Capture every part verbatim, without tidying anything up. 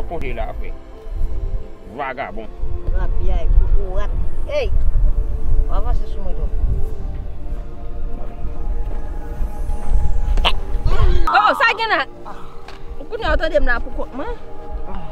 Kote la, frè? Vagabon. Rapyay, kokorat. Ey! W avanse sou mwen tou. Oh, sa gen la? Ou konnen w tande m la pou kont mwen?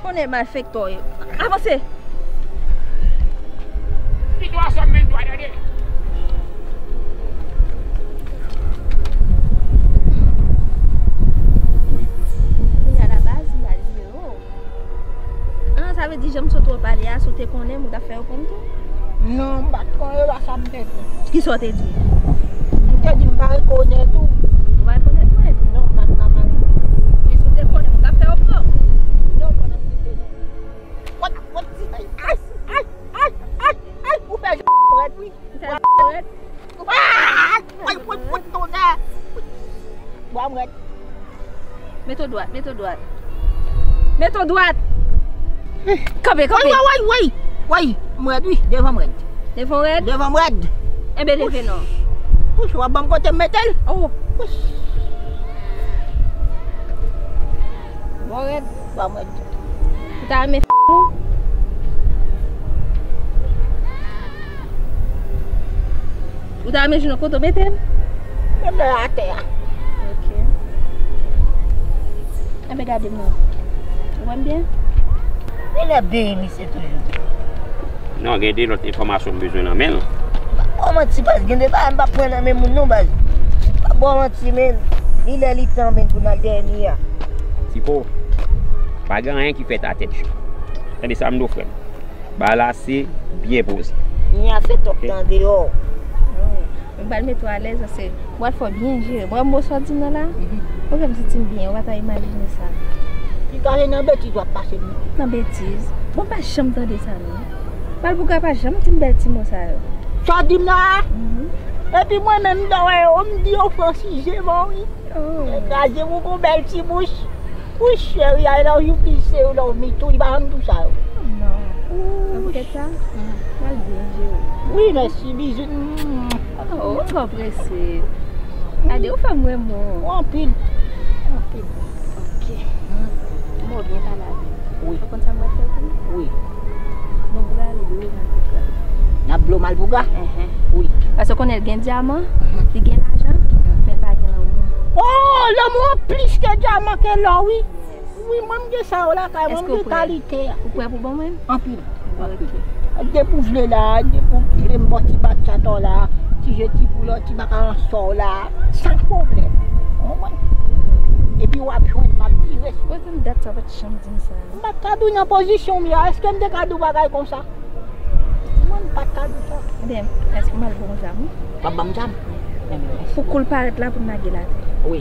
Konnen malfektè w ye. Avanse! Pito a sa men dwa tande. Kounye a la baz, m ba l nimewo. Ah, sa vle di jan m sot wè w pale a, si w te konnen, m t ap fè yo konn tou? Non, m pa t konnen, e pa sa m te di. Kisa w te di? M te di m pa rekonèt ou. Ou pa rekonèt mwen? Non, m pa t ka pale. Men si w te konnen, m t ap fè yo pran. Non, pandan m te di. What, what, ay, ay, ay, ay, ay, ay, ou fè jan rèd, wi. Ou fè jan rèd? Ah! Woy, woy, woy, tonè! Bwa m rèd. Mete w dwat, mete w dwat. Mete w dwat! Kanpe, kanpe! Woy, woy, woy, woy! Woy, m rèd, wi. Devan m rèd. Devan w rèd? Devan m rèd. Enben, leve non. Wouch, w ap ban m kote m mete l? Oh. Wouch. Bwa w rèd. Bwa m rèd. Ou ta renmen f-, ou? Ou ta renmen jwenn yon kote w mete l? Mete l atè a. Ok. Enben gade m non. Ou wè m byen? Li lè beni se toujou. Non, gen de lòt enfòmasyon m bezwen nan men l. Pa ba w manti baz, gen de bagay m p ap pran nan men moun non baz. Pa ba w manti men. Li lè li tan men pou n al dènye a. Tipo, pa gen anyen ki fèt a tèt cho. Tande sa m di w frè m. Bagay la se byen poze. Nya fè tòk tan deyò. Mwen pral mete w alèz, paske w pral fè w byen jere. Mwen, mo sa w di m nan la, ou fè m santi m byen, ou pa ta imajine sa. Li ka vin nan betiz w ap pase m nan. Nan betiz? Bon, m pa janm tande sa non. Malpougra pa janm di m bèl ti mo sa yo. Sa w di m la a? Epi mwen menm, m ta wè yo, m di yo fransizeman wi. Oh. Kraze pou gon bèl ti bouch. Wi, cheri, I love you, please, say you love me too. Li pa janm di w sa yo. Non. Nan poutèt sa, m al byen jere w. Wi, mèsi, bizou. Oh, ou twò prese. Gade, ou fè m renmen w. Ou anpil. Anpil. Ok. Mwen byen pale avè w. Wi. Ou konn sa m pral fè pou ou? Wi. Nou pral blo Malpougra. N ap blo Malpougra? Enhen. Wi. Paske w konnen l gen dyaman, li gen lajan, men l pa gen lanmou. Oh, lanmou an plis ke dyaman, ke lò, wi. Wi, mwen m gen sa yo lakay mwen, m gen kalite a. Ou prè pou ban mwen? Anpil. Anpil. Depi w vle la, depi w vle m ba w ti batchat w la, ti je ti boulò, ti bakalanso w la, san pwoblèm. Ou konprann? Epi w ap jwenn, m ap vire sou. Poze m dat sa, w pa t janm di m sa. M pa t ka di w nan pozisyon m ye a, èske m te ka di w bagay konsa? Mwen, m pa t ka di w sa. Ebyen, èske m al ba w zam wi? W ap ban m zam? Pou kou l parèt la, pou n lage l atè. Wi.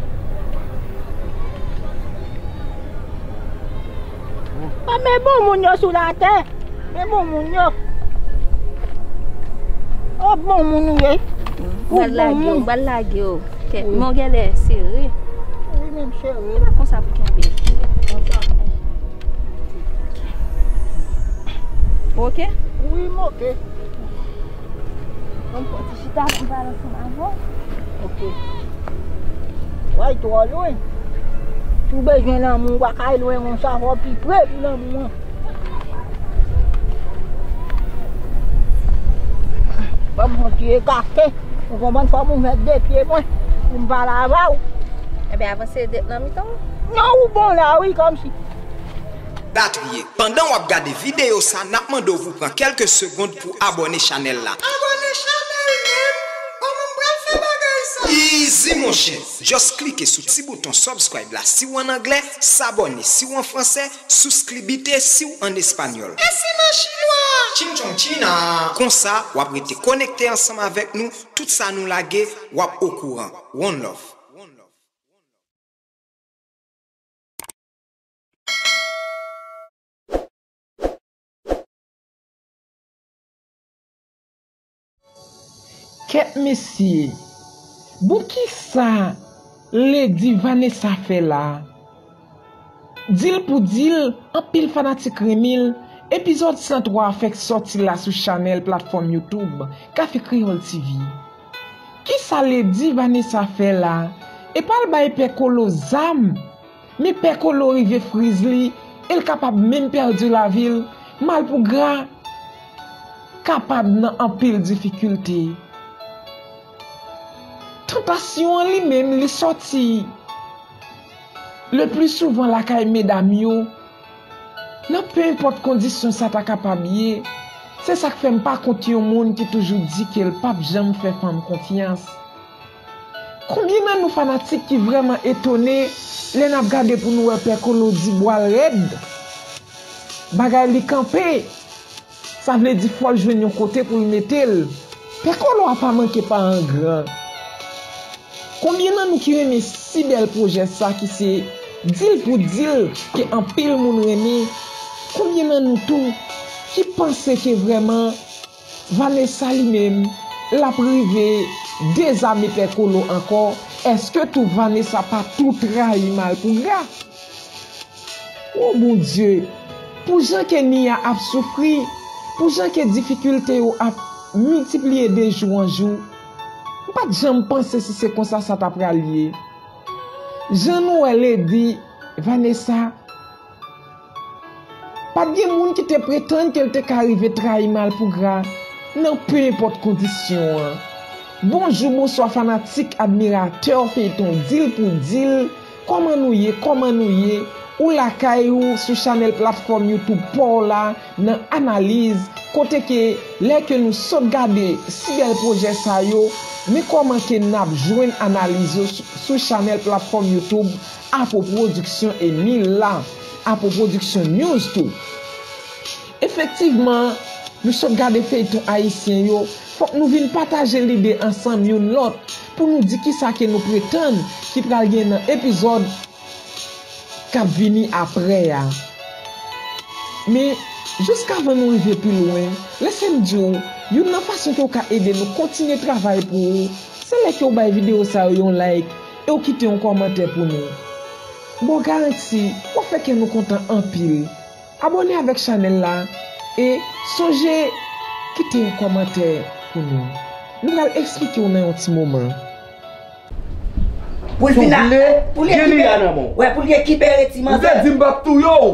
A, men bon moun yo sou latè. Men bon moun yo. O, bon moun ou ye. M pral lage w, m pral lage w. Kèt, men w genlè sere. Wi, men m sere. E pa konsa pou kenbe. Konsa. Ou oke? Wi, m oke. Bon, m pran ti chita pou m pale ansanm avè w. Oke. Way twò lwen. Si w bezwen lanmou, w pa ka lwen konsa, fò w pi pre pou lanmou an. Ban m yon ti ekate. Ou konprann, fò m ouvè de pye mwen pou m pale avè w. Ebyen, avanse de nan mitan w. Non, ou bon la, wi, kòmsi. Datriye, pandan w ap gade videyo sa, n ap mande w pou pran kèlke segond pou abòne chanèl la. Abòne chanèl menm? Kòman m pral fè bagay sa? Easy monchè, just klike sou ti bouton subscribe la si w ann anglè, s'abonner si w an fransè, suscribite si w ann espanyòl. E si m an chinwa? Chin chong china! Konsa, w ap rete konekte ansanm avèk nou, tout sa nou lage, w ap okouran. One love. Kèt mesye! Bon, kisa Lady Vanessa fè la? Di l pou di l, anpil fanatik renmen l, epizòd san twa fèk sòti la sou chanèl platfòm YouTube Café Créole T V. Kisa Lady Vanessa fè la? Epa l bay Pè Kolo zam, men Pè Kolo rive friz li, e l kapab menm pèdi lavi l. Malpougra kapab nan anpil difikilte. Tantasyon an li menm, li sòti le pli souvan lakay medam yo, nan pe enpòt kondisyon sa ta kapab ye. Se sa k fè m pa kont yon moun ki toujou di ke l p ap janm fè fanm konfyans. Konbyen nan nou fanatik ki vrèman etone lè n ap gade pou nou wè Pè Kolo di bwa l rèd? Bagay li kanpe. Sa vle di fò l jwenn yon kote pou l mete l. Pè Kolo a pa manke pa an gran. Konbyen nan nou ki renmen si bèl pwojè sa ki se Di l pou di l ke anpil moun renmen? Konbyen nan nou tou ki panse ke vrèman Vanessa li menm, l ap rive dezame Pè Kolo ankò? Èske tou Vanessa pa tou trayi Malpougra? O Bondye, pou jan ke Nia ap soufri, pou jan ke difikilte yo ap miltipliye de jou an jou, m pa t janm panse si se konsa sa ta pral ye. Jan nou wè Lady Vanessa, pa t gen moun ki te pretann ke l te ka rive trayi Malpougra nan pe enpòt kondisyon an. Bonjou, bonswa fanatik, admiratè feyton Di l pou di l. Kòman nou ye? Kòman nou ye? Ou lakay ou sou chanèl platfòm YouTube pa w la nan analiz, kote ke lè ke nou sot gade si bèl pwojè sa yo, men kòman ke n ap jwenn analiz yo sou, sou chanèl platfòm YouTube Apo Pwodiksyon e Mila Apo Pwodiksyon News tou. Efektivman, nou sot gade feyton ayisyen yo, fòk nou vin pataje lide ansanm youn lòt pou nou di kisa ke nou pretann ki pral gen nan epizòd k ap vini aprè a. Men, jiskavan nou rive pi lwen, lèse m di w, youn nan fason ke w ka ede nou kontinye travay pou ou, se lè ke w bay videyo sa yo yon like e w kite yon kòmantè pou nou. Bon, garanti, w ap fè kè nou kontan anpil. Abòne avèk chanèl la e sonje kite yon kòmantè pou nou. Nou pral eksplike w nan yon ti moman. Pou l vin a, pou l rekipere, wè, pou l rekipere ti manzè. Ou te di m p ap touye w.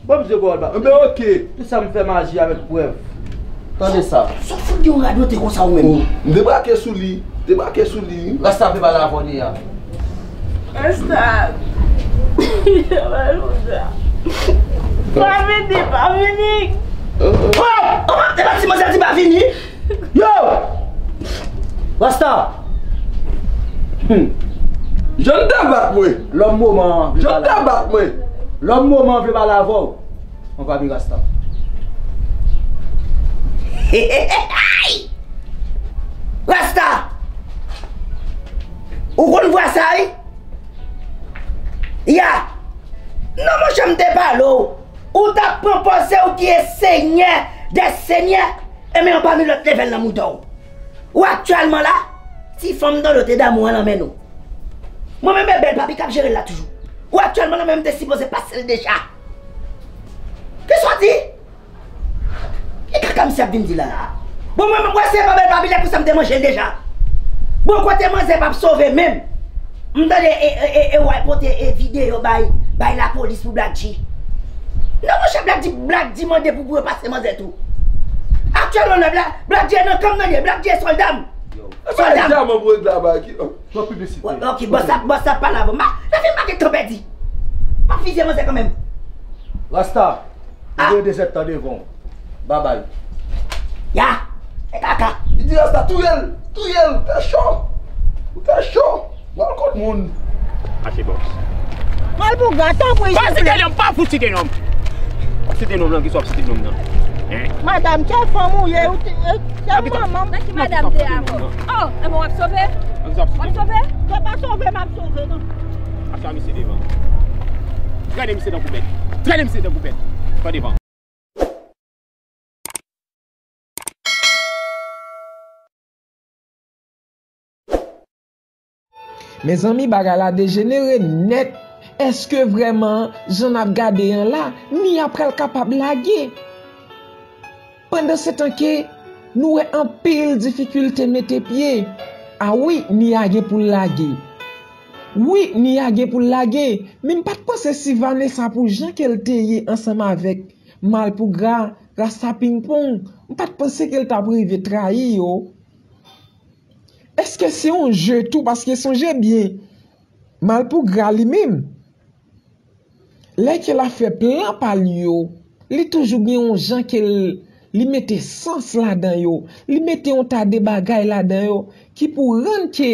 Bon, msye Gòlba. Enben, oke. Tout sa m fè maji avèk prèv. Tande sa. Sa w fout gen yon radote konsa ou menm? M debrake sou li. Debrake sou li. Rasta fè pale avè w, Nia. Rasta. Pa vini, pa vini. Oh, oh, e pa ti manzè di pa vini. Yo! Rasta! Hmm. Jan te bat mwen. Lòm moman an vle pale avè w. Jan te bat mwen. Lòm moman an vle pale avè w. Ann pa vin Rasta. Rasta! Ou konn vwa sa, wi? Ya! Non, monchè, m te pale w. Ou t ap pran pòz se ou ki e Senyè dè senyè. Enben, yon pami lòt levèl nan mouda w. Ou aktyèlman la, ti fanm tande w te damou an nan men nou. Mwen menm e bèl papi k ap jere l la toujou. Ou aktyèlman la, men m te sipoze pase l deja. Kisa w di? Ki kaka misye ap vin di la? Bon, mwen menm, wè se pa bèl papi, lè konsa m te manje l deja. Bon, kote manzè p ap sove menm? M tande e, e, e, e w al pote e videyo bay, bay lapolis pou Black G. Non, monchè, Black G, Black G mande pou, pou yo pase manzè tou. Aktyèlman la, Black, Black G nan kan m nan ye, Black G sòlda m. Sòlda m. Diamant pou regle la ba ki. Twòp piblisite. Wè, ok, bòs ap, bòs ap pale avè m. Ma, la fin pa gen tan pèdi. M ap fizye manzè kanmenm. Rasta. Ah. Ou gen de zèdtan devan w. Babay. Ya. E kaka. Li di Rasta touye l. Touye l. Ou tè cho. Ou tè cho. W al kot moun. Mache bòs. Malpougra, tanpri, souple. Pa site non, pa fout site non. W ap site non lan, kisa w ap site non lan? Hein? Madanm, kèl fanm ou ye? Ou te, e, kèl manman? Nan ki madanm te a ankò? Oh, enben w ap sove? W ap sove? Te pa sove, m ap sove, non. Asa misye devan. Trennen misye tankou bèt. Trennen misye tankou bèt. Pran devan. Mezanmi, bagay la dejenere nèt. Èske vrèman, jan n ap gade an la, Nia pral kapab lage? Pandansetan ke nou wè anpil difikilte mete pye. A wi, Nia gen pou l lage. Wi, Nia gen pou l lage, men m pa t panse si Vanessa pou jan ke l te ye ansanm avèk Malpougra, Rasta Pingpong, m pa t panse ke l t ap rive trayi yo. Èske se yon je tou? Paske sonje byen, Malpougra li menm, lè ke l ap fè plan pa l yo, li toujou gen yon jan ke l, li mete sans ladan yo, li mete yon ta de bagay ladan yo ki pou rann ke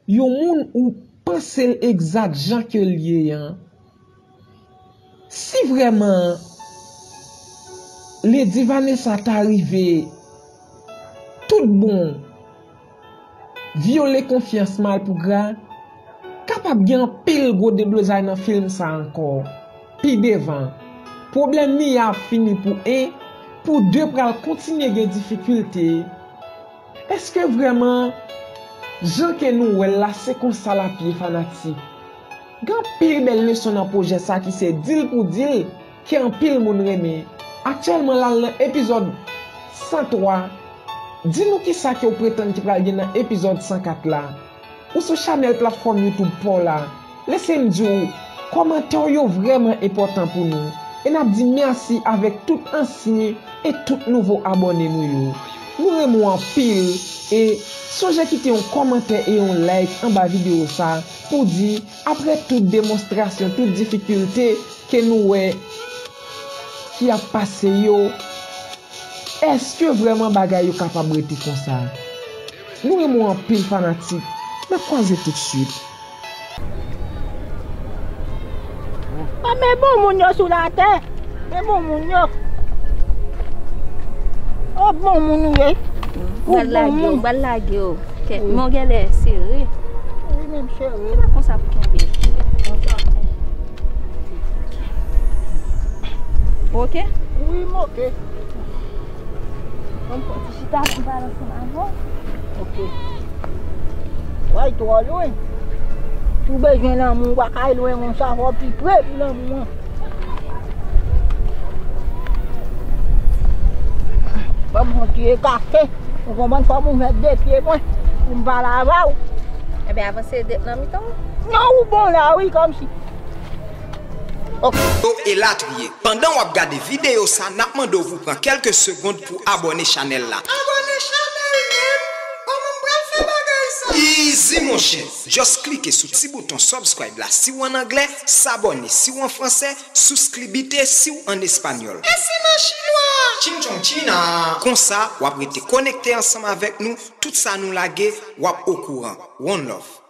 yon moun ou panse l egzak jan ke l ye an. Si vrèman Lady Vanessa ta rive tout bon vyole konfyans Malpougra, kapab gen anpil gwo deblozay nan fim sa ankò. Pi devan, pwoblèm Nia ap fini pou en, pou de pral kontinye gen difikilte. Èske vrèman, jan ke nou wè l la, se konsa l ap ye, fanatik? Gen anpil bèl leson nan pwojè sa ki se Deal pou Deal, ke anpil moun renmen. Aktyèlman, l al nan epizòd san twa. Di nou kisa ke w pretann ki pral gen nan epizòd san kat la. Ou sou chanèl platfòm YouTube pa w la. Lese m di w, kòmantè w yo vrèman enpòtan pou nou. E n ap di mèsi avèk tout ansyen e tout nouvo abòne nou yo. Nou renmen w anpil e sonje kite yon kòmantè e yon like anba videyo sa pou di, apre tout demonstrasyon, tout difikilte ke nou wè ki ap pase yo, èske vrèman bagay yo kapab rete konsa? Nou renmen w anpil, fanatik. N ap kwaze tout swit. A, men bon moun yo sou latè. Men bon moun yo. O, bon moun ou ye. Ou bon moun. Ou pral lage yo, ou pral lage yo. Kèt, men w genlè sere. Wi, men m sere. Se pa konsa pou kenbe. Ou oke? Wi, m oke. Ban m pran ti chita pou m pale ansanm avè w. Oke. Way twò lwen. Si w bezwen lanmou, w pa ka al lwen konsa, fò w pi pre pou lanmou an. Ban m yon ti ekate. Ou konprann, fò m ouvè de pye mwen pou m pale avè w. Ebyen, avanse de nan mitan w. Non, ou bon la, wi, kòmsi. Ok. Yo elatriye. Pandan w ap gade videyo sa, n ap mande w pou pran kèlke segonn pou abòne chanèl la. Abòne chanèl, men! Kòman m pral fè bagay sa? Easy, monchè. Just klike sou ti bouton subscribe la si w ann anglè, s'abonner si w an fransè, souskribite si w ann espanyòl. E si m an chinwa? Ching chong china! Konsa, w ap rete konekte ansanm avèk nou, tout sa nou lage, w ap okouran. One love.